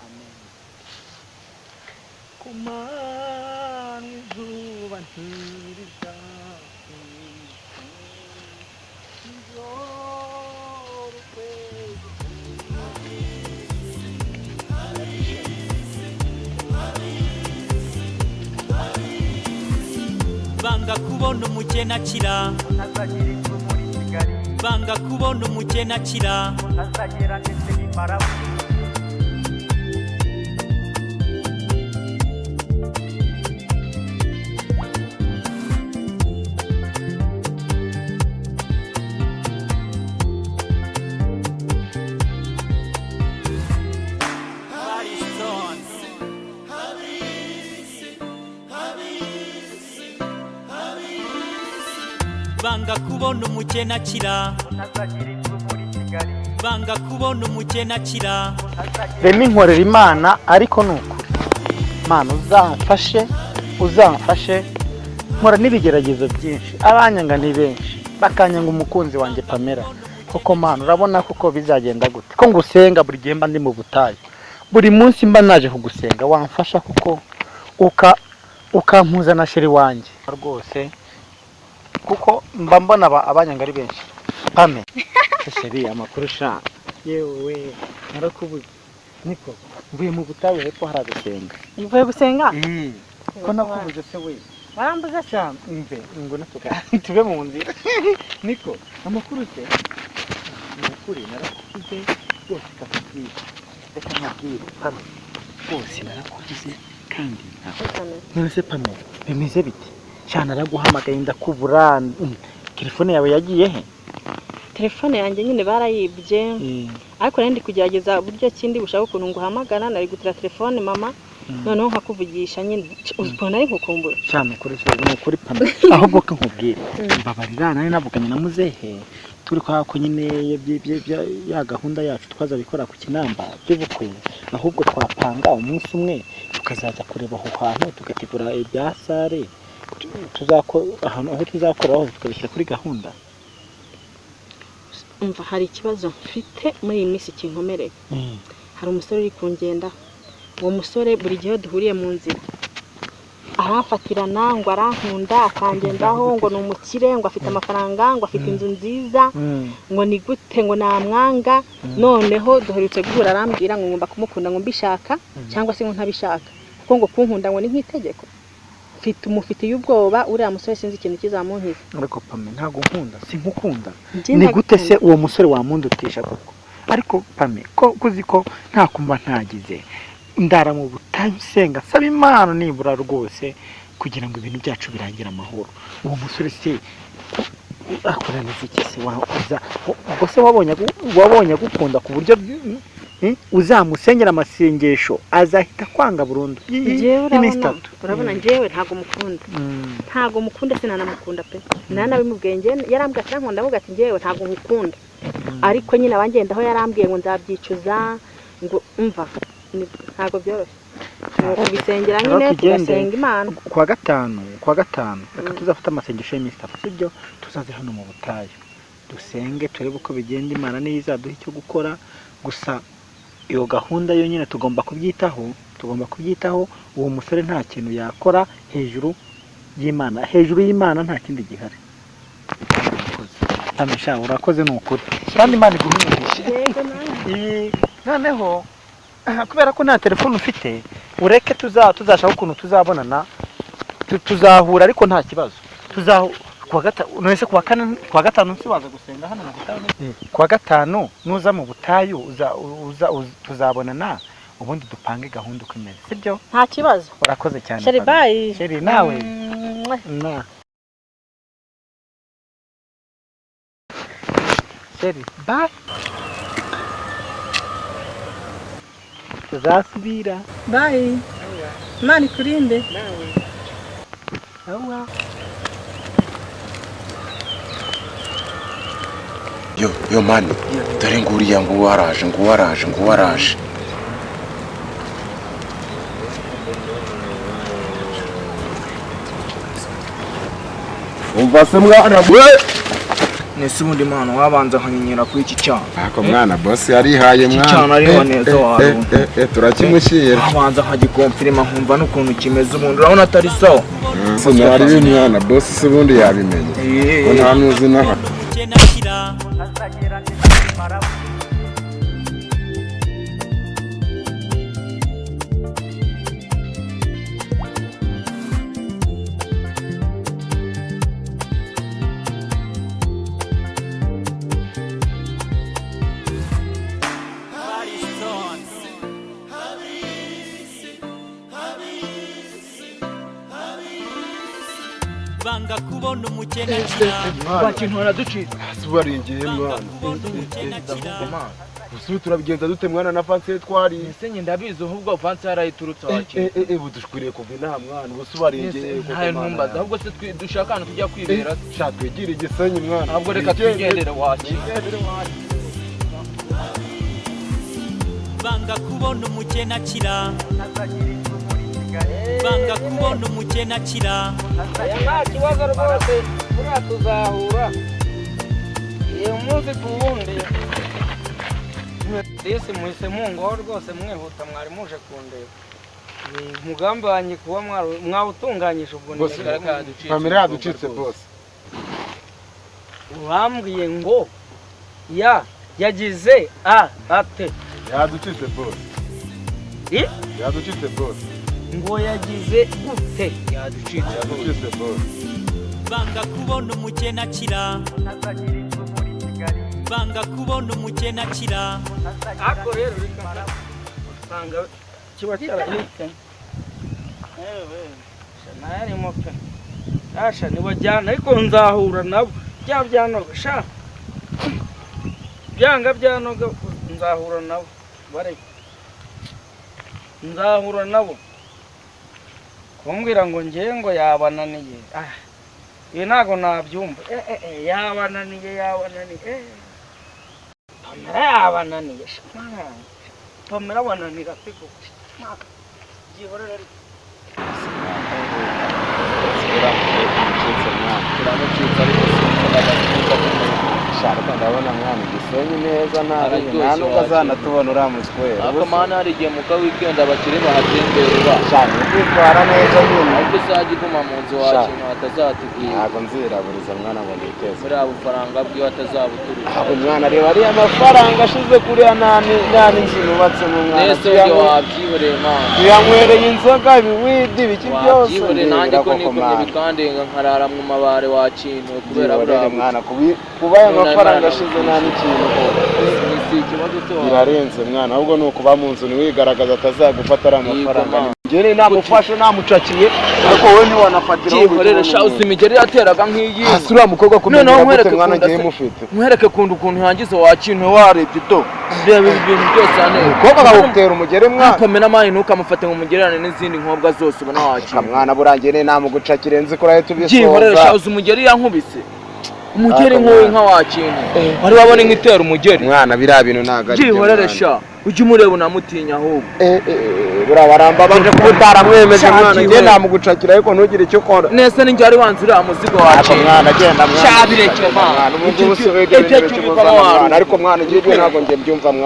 Amen. Ku manywa izuba ntirizakwica, nijoro ukwezi. Banga kubona umukene akira. Ntazagira inzu muri Kigali. Banga kubona umukene akira. Ntazagera ndetse n'imarabu. Pariston. Banga kubona umukene akira. Ntazagira inzu muri Kigali. Banga kubona umukene akira. Rema inkorera Imana, ariko ni ukuri Imana uzamfashe, uzamfashe. Nkora n'ibigeragezo byinshi, abanyanga ni benshi, bakanyanga umukunzi wanjye Pamela. Koko Mana, urabona koko bizagenda gute ko ngusenga buri gihe, mba ndi mu butayu buri munsi, mba naje kugusenga, wamfasha kuko ukampuza na chéri wanjye rwose, kuko mba mbona abanyanga ari benshi. Pame chérie, amakuru sha? Yewe, narakubuze. Niko mvuye mu butayu hepfo haragusenga. Uvuye gusenga? Ko nakubuze se we? Warambuze se? Sha mve ngo natuka tube mu nzira. Niko amakuru se? Ni ukuri narakubuze rwose, kakubwira, reka nkubwire Pame, rwose narakubuze kandi ntabwo. None se Pame, bimeze bite? Sha naraguhamagaye ndakubura. Telefone yawe yagiye he? Telefone yanjye nyine barayibye, ariko nari ndi kugerageza uburyo kindi bushaka ukuntu nguhamagara. Nari gutira telefone mama, noneho nkakuvugisha nyine. Uzi ukuntu nari nkukumbura? Cyane, ukuri se ni ukuri Pame. Ahubwo ko nkubwire, mbabarira, nari navuganye na muzehe turi kwa ko nyine ya gahunda yacu twazabikora ku Kinamba by'ubukwe. Ahubwo twapanga umunsi umwe tukazaza kureba aho hantu, tugategura ibya salle, ahantu aho tuzakora hose tukabishyira kuri gahunda. Umva, hari ikibazo mfite muri iyi minsi kinkomereye. Hari umusore uri kungenda. Uwo musore buri gihe iyo duhuriye mu nzira aramfatirana ngo arankunda, akangendaho ngo ni umukire, ngo afite amafaranga, ngo afite inzu nziza, ngo ni gute ngo namwanga. Noneho duherutse guhura, arambwira ngo ngomba kumukunda, ngo mbishaka cyangwa se ngo ntabishaka, kuko ngo kunkunda ngo ni nk'itegeko. Mfite umufitiye ubwoba uriya musore, sinzi ikintu kizamunkiza. Ariko Pame, ntabwo nkunda, sinkukunda. Njye Ni gute se ndagukunda. uwo musore wamundutisha koko? Ariko Pame, ko kuzi ko nta kumva ntagize, ndara mu butayu nsenga, nsaba Imana nibura rwose kugira ngo ibintu byacu birangire amahoro. Uwo musore se akoraniza iki se? Ubwo se wabonye agukunda ku buryo uzamusengera amasengesho azahita kwanga burundu Njyewe y'iminsi urabona 3? Urabona, njyewe ntabwo mukunda. Ntabwo mukunda, sinanamukunda pe. Nanabimubwiye njye, yarambwiye ati arankunda, avuga ati njyewe ntabwo nkukunda. Ariko nyine abangendaho yarambwiye ngo nzabyicuza, ngo umva, ntabwo byoroshye. Ni ukubisengera Rero nyine, tugende. tugasenga Imana. Kuwa gatanu, kuwa gatanu reka tuzafate amasengesho y'iminsi 3, sibyo? Tuzaze hano mu butayu dusenge, turebe uko bigenda. Imana niyo izaduha icyo gukora. Gusa iyo gahunda yo nyine tugomba kubyitaho, tugomba kubyitaho. Uwo musore nta kintu yakora hejuru y'Imana, hejuru y'Imana nta kindi gihari. Urakoze Tamisha, urakoze ni ukuri, kandi Imana iguhe umugisha. Yego, nanjye. Noneho kubera ko nta telefone ufite, ureke tuzashaka ukuntu tuzabonana, tuzahura, ariko nta kibazo tuzahu kuwa gatanu. None se kuwa kane, kuwa gatanu si waza gusenga hano mu butayu? Kuwa gatanu nuza mu butayu tuzabonana, ubundi dupange gahunda uko imeze, sibyo? Nta kibazo. Urakoze cyane, Chéri. Pamela. Bye. Chéri, nawe. Mwah. Na chéri, bye, tuzasubira. Bye, Imana ikurinde. Awa. Yo yo man, dore nguriya, nguwo araje, nguwo araje, nguwo araje. Umva se mwana we. Nese ubundi mwana wabanza nkanyenyera kuri iki cyana. Ako mwana boss yarihaye mwana. Iki cyana ariho neza waruntu. Turakimushyira. Wabanza nkagikomfirima nkumva n'ukuntu kimeze ubundi urabona atari sawa. Sinari mwana boss se ubundi yabimenye. Ko nta nuzi naha. Umukene akira. Banga kubona umukene akira. Bakintu baraducitse. Subaringiye mwana. Kubona umukene akira. Usu turabigenza dute mwana na fanse twari. Ese njye ndabizi ahubwo vansi yarayiturutse wakira. Ubu dushwiriye kuva inaha mwana ubu subaringiye. Ntayo ntumbaza ahubwo se dushaka ahantu tujya kwibera. Sha twigire igisenyi mwana. Ahubwo reka twigendere wakira. Banga kubona umukene akira. Banga kubona umukene akira. Aya nta kibazo rwose buriya tuzahura iyo munsi ku wundi. Disi muhise mungoho rwose mwihuta mwari muje kundeba. Umugambi wanjye kuba mwawutunganyije ubwo Boss, Pamela yaducitse boss. Urambwiye ngo ya yagize a ate Yaducitse boss. Yaducitse boss. Ngo yagize gute? Yaducitse. Yaducitse boss. Banga kubona umukene akira. Banga kubona umukene akira. Ariko rero reka usanga kiba cyarahitanye. Ewe nayo arimo pe asha ntibajyana ariko nzahura nabo bya byanoga sha byanga byanoga nzahura nabo bareke nzahura nabo kumbwira ngo ngewe ngo yabananiye ah ibi ntabwo nabyumva yabananiye yabananiye Pamela yabananiye sha Pamela bananira pe koko byihorera ariko Turamucitse ariko Sharika ndabona mwana igisenyi neza nabi nta nubwo azanatubona uriya muswera. Ariko mana hari igihe muka weekend abakire bahatemberera. Shaka kwitwara neza nyine. Ahubwo uzajya iguma mu nzu wakintu hatazatubwira. Ntabwo nziraburiza mwana ngo niteze. Buriya bufaranga bwiwe atazabuturusha. Ntabwo mwana reba ariya mafaranga ashize kuriya nta n'inzu nubatsemo mwana. Nese ujye wabyihoreye mwana. Tuyanywereye inzoga ibiwidi ibiki byose. Wabyihoreye nanjye ko nikumye bikandenga nkarara mu mabare wakintu kubera buriya mwana kuba aya mafaranga ashize nta n'ikintu birarenze mwana ahubwo ni ukuba mu nzu ntiwigaragaza atazagufata ari amafaranga. Njye namufashe namucakiye ariko wowe ntiwanafatira. Byihorere sha uzi imigeri yateraga nk'iyi. Hasi uriya mukobwa kumenya gute mwana ngiye mufite. Nkwereke kunda ukuntu yangiza wakintu warebye to. Reba ibi bintu byose hano. Umukobwa akagutera umugeri mwana. Pamela mani ntukamufate ngo umugererane n'izindi nkobwa zose ubona wakintu. Mwana burangiye namugucakire nzi ko urahita ubisoza. Byihorere sha uzi umugeri yankubise. Umugeri nk'uwo nka wakintu wari wabona inka itera umugeri mwana biriya bintu ntabwo ari byo. Byihorere sha ujye umureba unamutinya ahubwo. Buriya baramba baje kuba utaramwemeje mwana njye namugucakira ariko ntugire icyo ukora. Nese ninjye wari wanze uriya muzigo wakintu. Mwana genda mwana. Sha bireke mwana. Ubu ngubu si ibyo bintu bikimuzana mwana ariko mwana ugiye ibyo ntabwo njye mbyumva mwana.